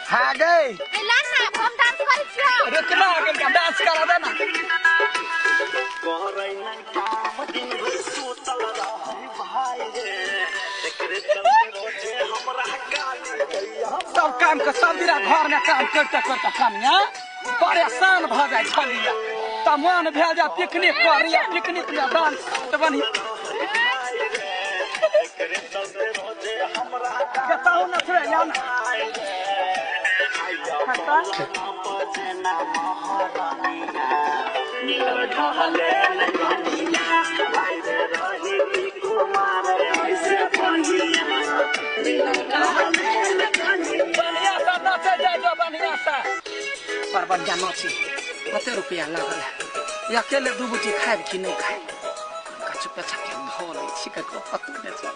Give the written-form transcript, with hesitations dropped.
हाँ गई। ला ना, हम डांस करै छियौ। रुक ना, कनिका डांस करा दे ना। सब काम के सब दिना घर में काम करते करते कनिया परेशान भऽ जाइ छलियै, तऽ मन भेल जे पिकनिक करी, पिकनिक में डांस तऽ बढ़िया। बताउ नचबै या ना? बढ़िया सा नाचे जाय जो, बढ़िया सा, बड़ बढ़िया नाची। कते रुपया लागल है? अकेले दू बुटी खायब कि नहि खायब? चुपे चापे धो लै छी, ककरो पतो नहि चल।